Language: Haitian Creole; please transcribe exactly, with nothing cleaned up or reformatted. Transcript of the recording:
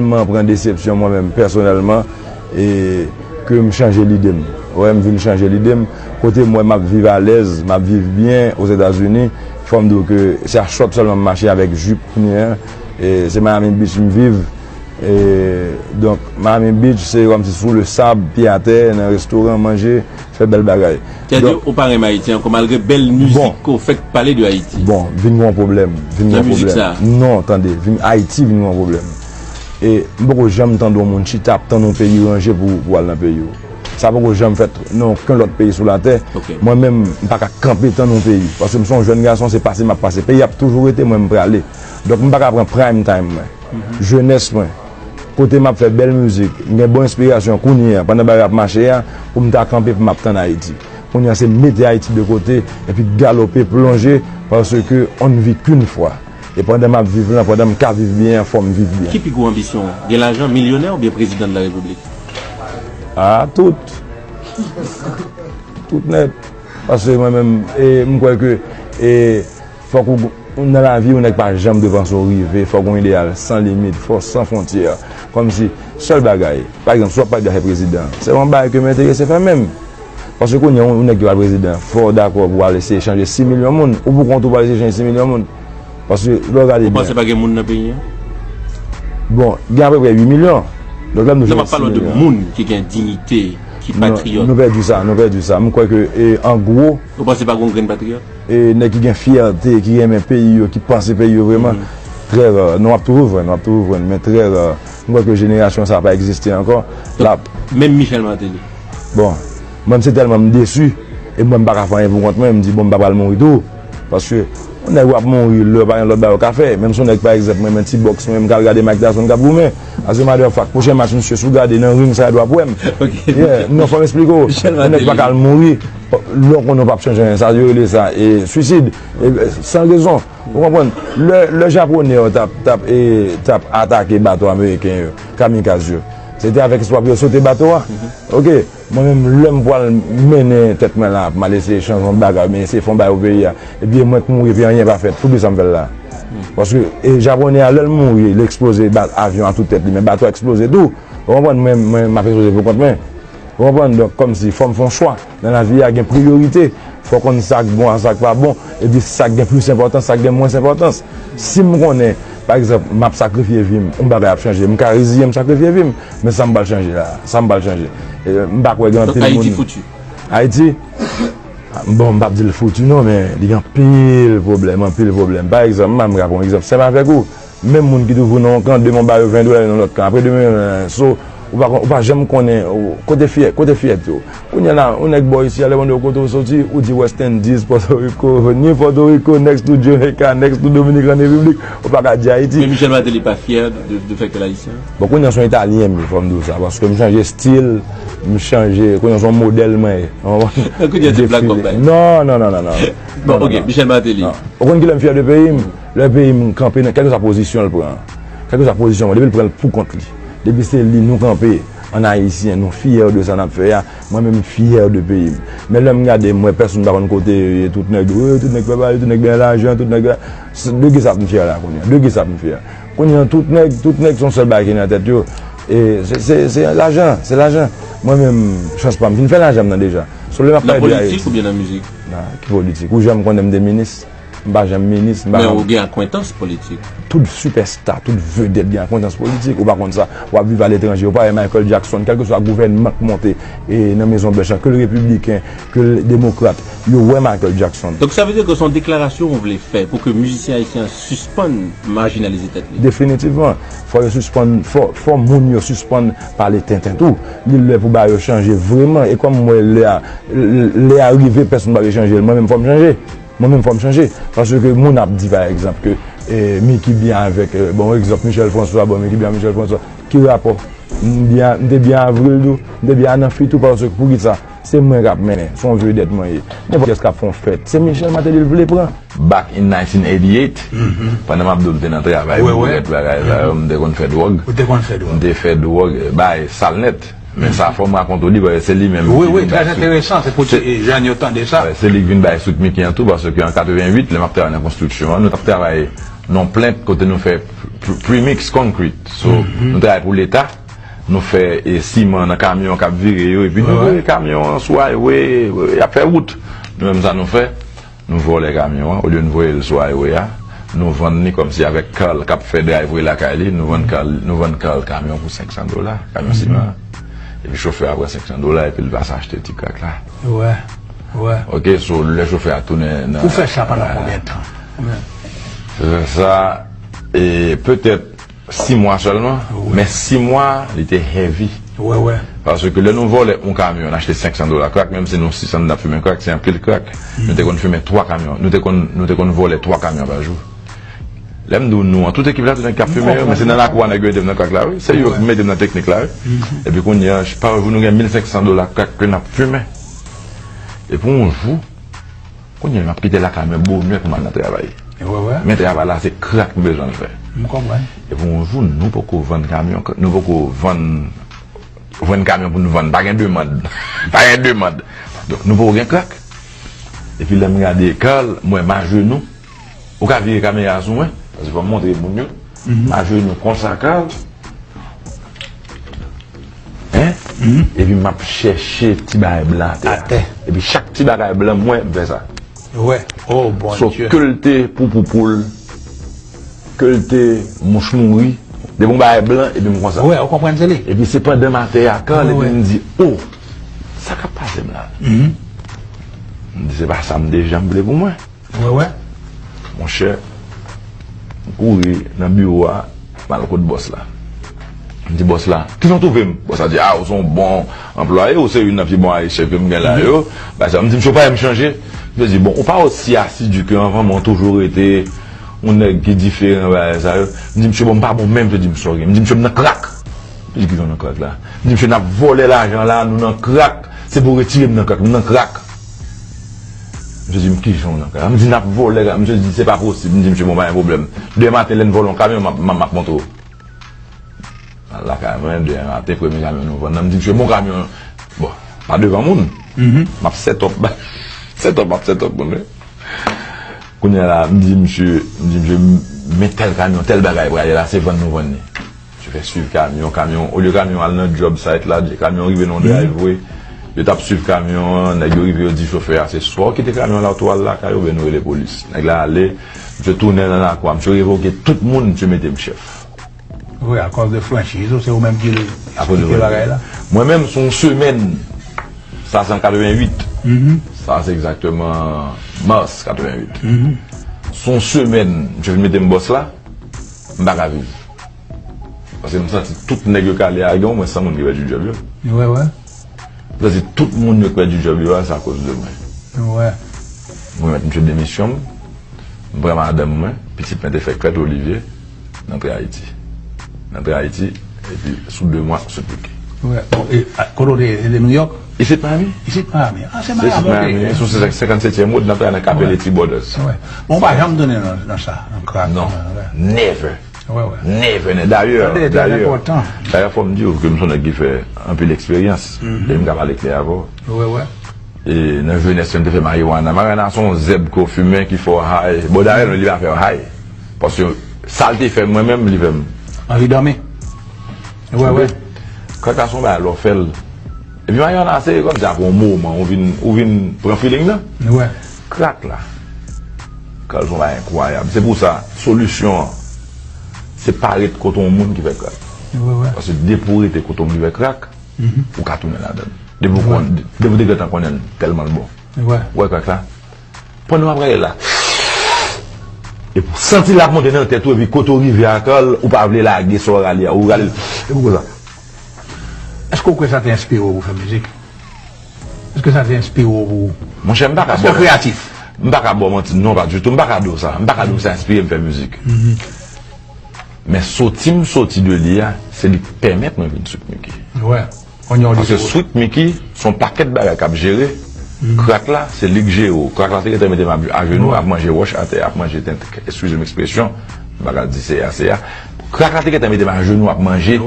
tèlman pran desepsyon mwen menm pèsonèlman, e ke m chanje lide m. Wè, m vin chanje lide m. Kote m wè m ap viv alèz, m ap viv byen Ozetazini, fò m di w ke se a chòt sèlman m mache avèk jip kounye a. E se Miami Beach m viv. E, donk, Miami Beach, se kòmsi sou le sab, pye atè, nan restoran, manje, fè bèl bagay. Sètadi, ou pa renmen Ayiti ankò, malgre bèl mizik ke w fèk pale de Ayiti. Bon, vin gen yon pwoblèm. Vin gen yon pwoblèm. Nan mizik sa. Non, tande, vin, Ayiti vin gen yon pwoblèm. E m poko janm tande yon moun chita ap tann yon peyi ranje pou, pou al nan peyi w. Sa poko janm fèt nan okenn lòt peyi sou latè. Mwen menm, m pa ka kanpe tann yon peyi. Paske m se yon jèn gason, se pase m ap pase. Peyi ap toujou rete, mwen m prale. Donk, m pa ka pran prime time mwen. Jenès mwen, kote m ap fè bèl mizik, m gen bon enspirasyon kounye a, pandan bagay ap mache a, pou m ta kanpe pou m ap tann Ayiti. Kounye a se mete Ayiti de kote, epi galope, plonje, paske on ne vit qu'une fois. E pandan m ap viv lan, pandan m ka viv byen an, fò m viv byen. Ki pi gwo anbisyon w? Gen lajan, milyonè oubyen prezidan de la repiblik? Ah, tout. Tout nèt. Paske mwen menm, e, m kwè ke, e, fòk ou, nan lavi, yon nèg pa janm dwe panse w rive, fòk yon ideyal san limit, fò san fwontyè. Kòmsi, sèl bagay, pa egzanp, si w ap pale de afè prezidan, se yon bagay ke m enterese fè menm. Paske kounye a, yon nèg ki pral prezidan, fò w dakò pou w al eseye chanje sis milyon moun, ou pou kont ou pral eseye chanje sis milyon moun. Paske, lè w gade byen. Ou panse pa gen moun nan peyi a? Bon, gen apeprè uit milyon. Donk, lè m di w chanje sis milyon. Non, m ap pale w de moun ki gen diyite, ki patriyòt. Nou pèdi sa, nou pèdi sa. M kwè ke, e, an gwo, ou panse pa gen yon grenn patriyòt? E nèg ki gen fyète, ki renmen peyi yo, ki panse peyi yo vrèman, trè ra. Nou ap toujou jwenn, nou ap toujou jwenn, men trè ra. M kwè ke jenerasyon sa a pa egziste ankò. Donk, menm Michel Martelly? Bon, mwen, se tèlman m desi, e mwen, m pa ka fè anyen pou kont mwen, m di, bon, m pa pral mouri tou. Paske, yon nèg w ap mouri, lè pa gen lòt bagay ou ka fè. Menm si yon nèg, pa egzanp, mwen, mwen, ti bòks, mwen, m ka al gade Mike Tyson k ap goumen. As a matter of fact, pwochen match, misye, si w gade nan ring, sa, w ap wè m. Yeah, non, fò m esplike w. Yon nèg pa ka al mouri. Lè w konnen w p ap chanje anyen, sa yo rele sa, e, swisid. E, e, san rezon. Ou konprann? Lè, lè Japonè yo t ap, t ap, e, t ap atake bato ameriken yo, kamikaz yo, se te avèk espwa pou yo sote bato a. Oke, mwen menm, lè m pral mennen tèt mwen la, pou m al eseye chanje yon bagay, oubyen eseye fè yon bagay pou peyi a, epi e mwen k mouri, epi anyen pa fèt, poukisa m fè l la? Paske, e, Japonè a, lè l mouri, l eksploze ba-, avyon a tout tèt li, men bato a eksploze tou. Ou konprann? Mwen, mwen, m ap eksploze pou kont mwen. Ou konprann? Donk, kòmsi, fò m fè yon chwa. Nan lavi a, gen priyorite. Fò w konn sa k bon ak sa k pa bon, epi sa k gen plis enpòtans, sa k gen mwens enpòtans. Si m konnen, pa egzanp, m ap sakrifye vi m, yon bagay ap chanje, m ka reziye m sakrifye vi m, men sa m pral chanje la, sa m pral chanje. E, m pa kwè gen anpil moun. Donk, Ayiti fouti? Ayiti? Bon, m p ap di l fouti non, men li gen anpil pwoblèm, anpil pwoblèm. Pa egzanp, m pa menm ka pran yon egzanp senp avèk ou. Menm moun ki toujou nan yon kan, demen w ba yo ven dola, yo nan lòt kan. Apre demen, euh, so, ou pa, ou pa janm konnen, ou, kote fyè, kote fyète w? Kounye a la, yon nèg bò isi a, lè w mande w kote w soti, ou di West Indies, Pòtoriko, ni Pòtoriko, next to Jamaica, next to Dominican Republic, ou pa ka di Ayiti. Men Michel Martelly pa fyè de, de, de fè ke l ayisyen? Bon, kounye a se yon Italyen m ye, fò m di w sa, paske m chanje estil, m chanje, kounye a se yon modèl mwen ye. Kounye a se Black Bob. Non, non, non, non, non. Bon, ok, Michel Martelly. Ou konn kilè m fyè de peyi m? Lè peyi m kanpe nan kèlkeswa pozisyon l pran an. Kèlkeswa pozisyon l pran, depi l pran l pou kont li. Depi se li nou kanpe, an ayisyen, nou fyè de sa n ap fè a. Mwen menm m fyè de peyi m. Men lè m gade, m wè pèsonn pa konn kote yo ye, tout nèg, wi, tout nèg fè bagay, tout nèg gen lajan, tout nèg, de kisa m fyè la kounye a? De kisa m fyè? Kounye a, tout nèg, tout nèg se yon sèl bagay ki nan tèt yo. E se, se, se lajan, se lajan. Mwen menm, chans pa m, m fin fè lajan m nan deja. So lè m ap pale de Ayiti. Nan politik oubyen nan mizik? Nan, ki politik? Ou janm konnen m te minis? M pa janm minis, m pa janm. Men ou gen akwentans politik. Tout sipèsta, tout vedèt gen akwentans politik. Ou pa konn sa. W ap viv aletranje, ou pa wè Michael Jackson, kèlkeswa gouvènman k monte, e nan Mezon Blanch lan, ke l repibliken, ke l demokrat, yo wè Michael Jackson. Donk, sa vle di ke se yon deklarasyon ou vle fè pou ke mizisyen ayisyen an sispann majinalize tèt li? Definitivman. Fò yo sispann, fò, fò moun yo sispann pale tenten tou. Li lè pou bagay yo chanje vrèman. E kòm m wè lè a, lè a rive, pèsonn pa vle chanje l. Mwen menm, fò m chanje. Mwen menm, fò m chanje. Paske moun ap di, pa egzanp, ke, eh, Mickey byen avèk, eh, bon, egzanp, Michel François, bon, Mickey byen avèk Michel François. Ki rapò? M byen, m te byen avè l tou, m te byen nan fi tou, paske poukisa? Se mwen k ap mennen, se yon vedèt mwen ye. Nenpòt kiyès k ap fè yon fèt, se Michel Martelly l vle pran. Back in nineteen eighty-eight, pandan m ap di w m te nan travay, m te fè bagay sa yo, m te konn fè dwòg. Ou te konn fè dwòg. M te fè dwòg, eh, bagay sal nèt. Men sa fò m rakonte w li, paske se li menm ki vin bay sout. Trè enteresan, se pou ti jèn yo tande sa. Wi, se li ki vin bay sout Mickey an tou, paske an katrevenn uit, lè m ap travay nan konstriksyon an, nou t ap travay nan Plent, kote nou fè pre- premix concrete. So, nou travay pou Leta, nou fè e siman nan kamyon k ap vire yo, epi nou voye kamyon an sou highway, y ap fè wout. Nou menm sa nou fè, nou vòlè kamyon an, olye nou voye l sou highway a, nou vann li kòmsi avèk Carl k ap fè drive lakay li, nou vann Carl, nou vann Carl kamyon pou senk san dola, kamyon siman an. Epi chofè a pran senk san dola, epi l pase achte ti crack la. Wè, wè. Ok, so lè chofè a tounen nan... Ou fè sa pandan konbyen tan? Fè sa, e, petèt sis mwa sèlman, men sis mwa, li te heavy. Wè, wè. Paske lè nou vòlè yon kamyon, n achte senk san dola crack, menm si nou sis san n ap fimen crack, se anpil crack. Nou te konn fimen twa kamyon, nou te konn, nou te konn vòlè twa kamyon pa jou. Lè m di w nou an, tout ekip la, tout nèg k ap fimen yo, men se nan lakou a nèg yo ede m nan crack la, wi. Se yo ki mete m nan teknik la, wi. Epi kounye a, pa yon jou nou gen mil senk san dola crack ke n ap fimen. Epi yon jou, kounye a, m ap kite lakay mwen bonè pou m al nan travay. Wè, wè. Men travay la, se crack m bezwen l fè. M konprann. Epi yon jou, nou poko vann kamyon, nou poko vann, vann kamyon pou nou vann. Pa gen demann. Pa gen demann. Donk, nou poko gen crack. Epi lè m gade Carl, m wè m ajenou. Ou ka vire kamera sou mwen, paske fò m montre moun yo. M ajenou konsa, Carl. Hein? Epi m ap chèche ti bagay blan atè a. Atè. Epi chak ti bagay blan m wè, m fè sa. Wè. Oh, Bondye. So, ke l te poupoupoul, ke l te mouch mouri, depi yon bagay blan, epi m konsa. Wè, ou konprann se li. Epi se pandan m atè a, Carl, epi m di, oh, sa k ap pase m la? M di, se pa sa m te janm vle pou mwen. Wè, wè. Monchè, m kouri nan biwo a, m al kot bòs la. M di bòs la, "Kijan w twouve m?" Bòs la di, "A, ou se yon bon anplwaye, ou se youn nan pi bon Ayisyen ke m gen la yo." Bagay sa, m di, "Misye, ou pa wè m chanje?" Misye di, "Bon, ou pa osi asidi ke anvan, men w toujou rete yon nèg ki diferan, bagay sa yo." M di, "Misye, bon, m pa bon menm." Misye di m, "Sorry." M di, "Misye, m nan crack." Li di, "Kijan w nan crack la?" M di, "Misye, n ap vòlè lajan la, nou nan crack. Se pou w retire m nan crack, m nan crack." Misye di m, "Kijan w nan crack?" M di, "N ap vòlè crack." Misye di, "Se pa posib." M di, "Misye, bon, pa gen pwoblèm. Demen maten, lè n vòlè yon kamyon, m ap, m ap, m ap montre w." Al lakay mwen, demen maten, premye kamyon nou vann nan, m di, "Misye, bon kamyon." Bon, pa devan moun. M ap set up, set up, m ap set up moun, wi. Kounye a la, m di misye, m di misye, "Men tèl kamyon, tèl bagay prale la, se vann nou vann li." Misye fè swiv kamyon, kamyon, olye kamyon al nan job site la, kamyon rive nan yon driveway. Yo t ap swiv kamyon an, nèg yo rive, yo di chofè a, "Se swa w kite kamyon la, ou tou al lakay ou, oubyen nou rele polis." Nèg la ale, misye tounen nan lakou a, misye revoke tout moun, misye mete m chèf. Wi, akòz de franchiz ou, se ou menm ki eksplike bagay la. Mwen menm, se yon semèn, sa se an katrevenwit. Sa se egzakteman mas katrevenwit. Se yon semèn, misye vin mete m bòs la, m pa ka viv. Paske m santi tout nèg yo k ale a, gen omwen san moun ki pèdi djòb yo. Wè, wè. M santi tout moun yo k pèdi djòb yo a, se akoz de mwen. Wè. Mwen met misye demisyon m, m pran madanm mwen, pitit mwen te fèk fèt, Olivier, n antre Ayiti. N antre Ayiti, epi sou de mwa, sot Miki. Wè, bon, e, a, kote w te ye? Se te New York? Isit Miami. Isit Miami. A, se Miami, ok. Isit Miami, sou senkannsetyèm wòd, n ap travay nan Capelletti Brothers. Wè. Bon, ou pa janm tounen nan, nan sa, nan crack, non, nan, wè. Never. Wè, wè. Never, never. Dayè, dayè, dayè, fò m di w ke m se yon nèg ki fè anpil eksperyans. E m ka pale klè avè w. Wè, wè. E nan jenès mwen, m te fè marijuana. Marijuana se yon zèb ke w fimen ki fè w high. Bon, dayè, non, li pa fè w high. Paske sa l te fè mwen menm, li fè m. Anvi dòmi. Wè, wè. Crack la se yon bagay, lè w fè l. Epi marijuana, se kòmsi apre yon moman, ou vin, ou vin pran feeling nan. Wè. Crack la. Crack se yon bagay enkwayab. Se pou sa, solisyon an, se pa ret kote yon moun ki fè crack. Wè, wè. Paske depi w rete kote yon moun ki fè crack, ou ka tounen ladan l. Depi w konn, depi w te gentan konnen l, tèlman l bon. Wè. Wè crack la. Pandan w ap rale la, epi w santi l ap monte nan tèt ou, epi kote w rive a, Carl, ou pa vle lage sa w rale a, ou rale l, epi konsa. Èske w kwè sa te enspire w pou fè mizik? Èske sa te enspire w pou... Monchè, m pa ka ba w, m pa ka ba w manti, non, pa ditou. M pa ka di w sa. M pa ka di w sa enspire m fè mizik. Men soti m soti de li a, se li k pèmèt mwen vin Sweet Micky. Wè. Paske Sweet Micky, se yon pakèt bagay k ap jere. Crack la, se li k jere w. Crack la te gentan mete m ajenou, ap manje wòch atè, ap manje tenten, excusez m ekspresyon, m pa ka di se a, se a. Crack la te gentan mete m ajenou, ap manje.